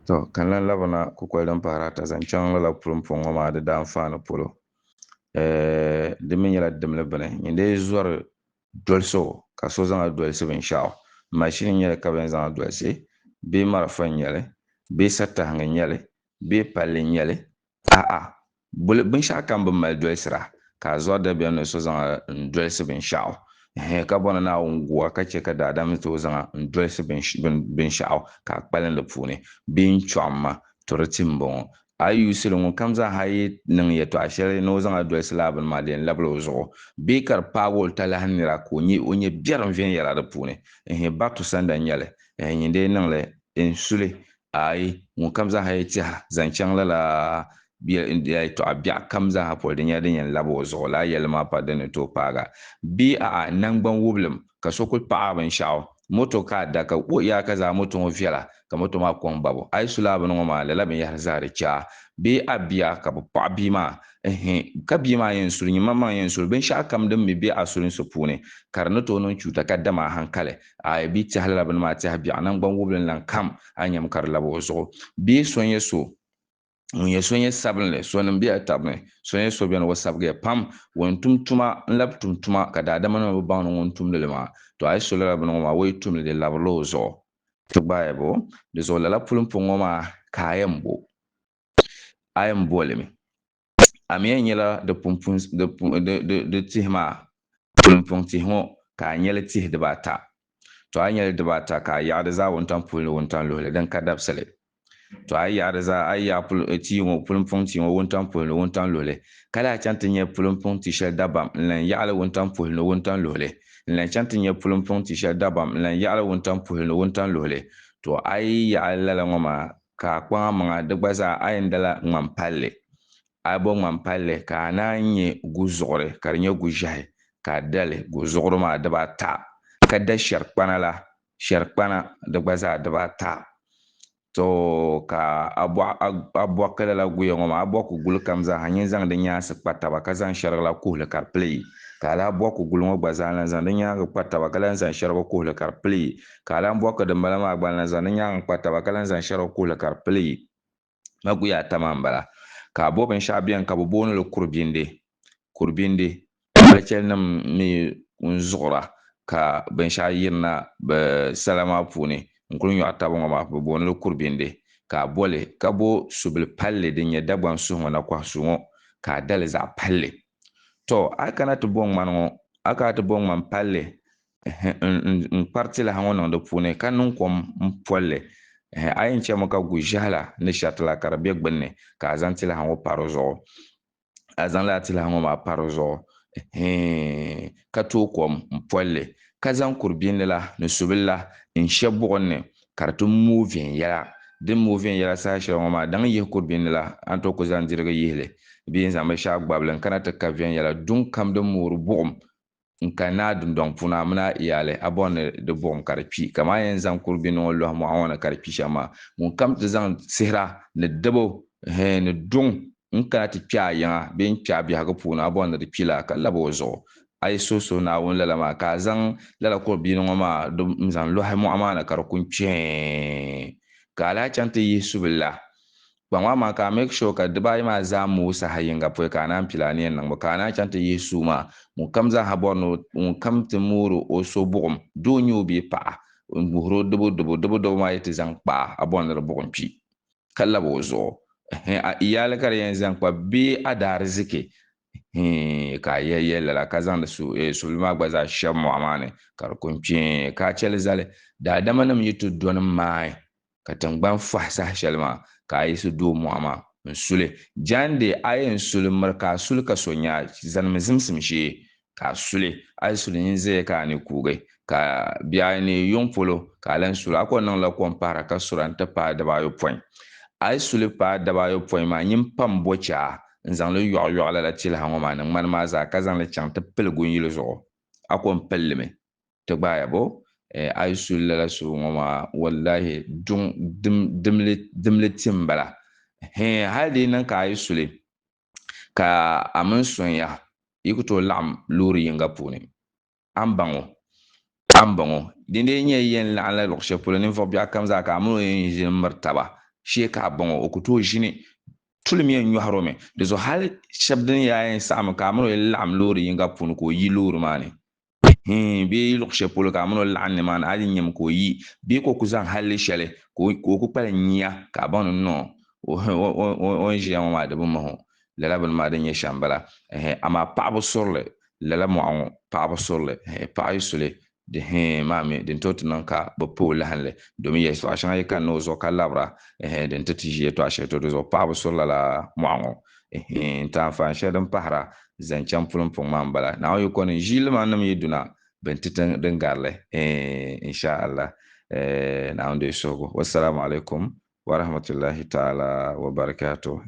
To, ka n lan labina kukoli din pahiri ata zaŋ chaŋ lala pulimpuŋ ŋɔ maa di daanfaani polo. Di mi nyɛla dimli bini. Nyin dee zɔri dolisi o ka so zaŋ a dolisi binshɛɣu. Mashini n-nyɛ li ka bɛ yɛn zaŋ a dolisi bee marafa n-nyɛ li bee satahiŋ n-nyɛ li bee palli n-nyɛ li. A'a, binshɛɣu kam bɛ mali dolisira ka a zɔri dabiɛm ni so zaŋ a n-dolisi binshɛɣu. Ɛhɛn, ka bɔri ni Naawuni gu a ka chɛ ka daadam ni tooi zaŋ a n-dolisi binshɛɣu ka a kpalim di puuni bee n-chɔɣim ma, to di ti m-bɔŋɔ. A yi yuusi li, ŋunkam zaa ha yi niŋ yɛtɔɣa shɛli ni o zaŋ a dolisi lala bini maa, di yɛn labila o zuɣu bee ka di paagi o talahi nira ka o nyɛ biɛrim viɛnyɛla di puuni. Ɛhɛn, back to sender n-nyɛ li. Ɛhɛn, nyin dee niŋ li n-su li. Aai, ŋunkam zaa ha yi tɛha zaŋ chaŋ lala yɛltɔɣa biɛɣu kam zaa ha polo, di nyɛla din yɛn lab o zuɣu. Lala yɛlli maa pa din ni tooi paag a. Bee a'a, naŋgban wubilim ka so kul paɣ a binshɛɣu, moto ka a da ka o yaa ka zaa moto ŋɔ viɛla, ka moto maa kɔŋ babu. A yi su lala bini ŋɔ maa, lala binyɛhiri zaa di chɛ a. Bee a bia ka bɛ paɣi bia maa, Ɛhɛn, ka bia maa yɛn suli, nyin maŋmaŋ yɛn suli binshɛɣu kam din mi be a sulinsi puuni, ka di ni tooi niŋ chuuta ka dam a hankali. Aai, bɛ tɛhi lala bini maa tɛhi biɛɣu naŋgban wubili lan kam, a nyami ka di lab o zuɣu. Bee so n-nyɛ so ŋun nyɛ so nyɛ sabinli, so nim bela tab ni, so nyɛ so beni o sabigiya pam, ŋun tum tuma n-labi tum tuma ka daadamanima bi baŋ ni ŋun tumdi li maa. To a yi su lala bini ŋɔ maa, o yi tum li di labirila o zuɣu. Ti gbaaya bo? Di zuɣu lala pulimpuŋ ŋɔ maa ka a yɛn bo. A yɛn boli mi, a mi yɛn nyɛla di tihi maa, pulimpuŋ tihi ŋɔ ka a nyɛli tihi dibaata. To a yi nyɛli dibaata ka a yaɣi di zaa wuntaŋ puhili ni wuntaŋ luhili din ka dabisili. To a yi yaɣi di zaa, a yi yaɣi tia ŋɔ, pulimpuŋ tia ŋɔ wuntaŋ puhili ni wuntaŋ luhili, ka lahi chaŋ ti nyɛ pulimpuŋ ti shɛli dabam n-lan yaɣi li wuntaŋ puhili ni wuntaŋ luhili, n-lan chaŋ ti nyɛ pulimpuŋ ti shɛli dabam n-lan yaɣi li wuntaŋ puhili ni wuntaŋ luhili. To a yi yaɣi lala ŋɔ maa, Ka a kpaŋ amaŋa, di gba zaa a yɛn dala ŋmani palli. A yi bo ŋmani palli ka a naan nya gu zuɣuri ka di nyɛ gu ʒiɛhi ka a da li gu zuɣuri maa dibaata, ka da shɛri kpana la, shɛri kpana di gba zaa dibaata. To ka a bɔki lala guya ŋɔ maa, a bɔki guli kam zaa ha nyin zaŋ di nyaansi kpa taba ka zaŋ shɛriga la kuhili ka di pili yi. Ka a lahi bɔki guli ŋɔ gba zaa n-lan zaŋ di nyaaŋa kpa taba ka lan zaŋ shɛriga kuhili ka di pili yi. Ka a lan bɔki dimbala maa gba n-lan zaŋ di nyaaŋa kpa taba ka lan zaŋ shɛriga kuhili ka di pili yi. Maguya ata maa m-bala. Ka a bo binshɛɣu beni ka bɛ booni li kuribindi. Kuribindi, malichɛlinima mi n-zuɣira ka binshɛɣu yirina bɛ sala maa puuni n-kuli nyɔɣi taba ŋɔ maa, bɛ booni li kuribindi. Ka a bo li ka bo subili palli din nyɛ Dagbaŋ suhu ŋɔ nakɔhi su ŋɔ ka a da li zaɣ palli. Tɔ! A yi kana ti bo ŋmani ŋɔ, a kana ti bo ŋmani palli n-kpari tilaha ŋɔ niŋ di puuni ka niŋ kom m-poli li. A yɛn chɛmi ka gu ʒiɛhi la ni shɛriti la ka di be gbunni ka a zaŋ tilaha ŋɔ pa di zuɣu. A zaŋ lala tilaha ŋɔ maa pa di zuɣu ka tooi kom m-poli li ka zaŋ kur biinli la ni subili la n-she buɣim ni ka di ti mooi viɛnyɛla. Din mooi viɛnyɛla saha shɛli ŋɔ maa, daŋ yihi kur biinli la, a ni tooi ku zaŋ dirigi yihi li bee n-zaŋ binshɛɣu gbabi li n-kana ti ka viɛnyɛla duŋ kam din moori buɣim N ka naa dundɔŋ puuni, a mini a iyaali, a bɔri ni di buɣim ka di kpi. Kaman a yɛn zaŋ kuri bini ŋɔ lɔhi mɔɣu ŋɔ ni ka di kpi shɛm maa, ŋunkam ti zaŋ sihira ni dibu, hɛɛ, ni duŋ n-kana ti kpe a yiŋa bee n-kpe a biɛhigu puuni, a bɔri ni di kpi la, ka lab o zuɣu. A yi suhi suhi Naawuni lala maa, ka a zaŋ lala kuri bini ŋɔ maa n-zaŋ lɔhi mɔɣu maa ni ka di ku n-kpi, ka a lahi chaŋ ti yihi subili la, Kpaŋ maa maa ka a make sure ka dibaayi maa zaa mooi saha yinga pɔi ka a naan pili a ni yɛn niŋbu ka a naan chaŋ ti yihi suu maa. Ŋunkam zaa ha bɔri ni ŋunkam ti moori o so buɣim, doo n-nyɛ o bee paɣa, n-guhiri o dibu dibu, dibu dibu maa yi ti zaŋ kpa a, a bɔri ni di buɣim kpi ka labi o zuɣu. Ɛhɛn, a iyaali ka di yɛn zaŋ kpa bee a daariziki, ɛhɛn, ka a yɛli yɛli lala ka zaŋdi subili maa gba zaa shɛbi mɔɣu maa ni ka di ku n-kpi ka a chɛli zali. Daadamanim yi ti dɔni maai Ka tiŋgbani fɔhi saha shɛli maa, ka a yiɣisi dooi mɔɣu maa n-suli. Jaande, a yɛn suli miri ka a suli ka so nya a, zanimi zimsim shee ka a suli. A yi suli nyin zaya ka a ni kuugi, ka bɛ a ni yuŋ polo ka a lan suli. A kɔŋ niŋla kom pahira ka sura nti paai dabaayopɔin. A yi suli paai dabaayopɔin maa, nyin pam bɔchaa n-zaŋ li yɔɣiyɔɣi lala tilaha ŋɔ maa ni ŋmani maa zaa, ka zaŋ li chaŋ ti pili gunyili zuɣu. A kɔŋ pili li mi. Ti gbaaya bo? A yi suli lala subu ŋɔ maa, wallahi duŋ dimli dimli ti m-bala. Hee, hali di yi niŋ ka a yi suli ka a mini sonya yi ku tooi laɣim loori yiŋga puuni, a ni baŋ o, a ni baŋ o. Dindee nyɛ yi yɛn laɣimla luɣ shɛli polo ninvuɣ biɛɣu kam zaa ka a mini o yɛn ʒini m-miri taba. Shee ka a baŋ o, o ku tooi ʒini tulim yɛn nyɔhiri o mi. Di zuɣu hali shɛba din yaa yɛn saɣimi ka a mini o yi laɣim loori yinga puuni ka o yi loori maa ni. Hii, bee yi luɣ shɛli polo ka a mini o laɣim nimaani, a yi nyami ka o yi, bee ka o ku zaŋ halli shɛli ka o ku kpalim nya ka a baŋ ni noo o ni ʒiya ŋɔ maa di bi mahi o. Lala bini maa din nyɛ shɛm m-bala. Amaa paɣiba surili lala mɔɣu ŋɔ, paɣiba surili, paɣa yi su li, di hii maa mi din tooi ti niŋ ka bɛ pa o lahinli domin yɛltɔɣa shɛŋa yi kanna o zuɣu ka labira, din ti ti ʒi yɛltɔɣa shɛli to di zuɣu paɣiba suri lala mɔɣu ŋɔ. N-ti anfaani shɛli din pahira zaŋ chaŋ pulimpuŋ maa m-bala. Naawuni yi ko ni ʒiili maa nim yi duna bɛ ni ti ti din garili insha Allah. Naawuni deei suhigu. Wassalamu alaikum wa rahmatullahi ta'ala wa barakatuh.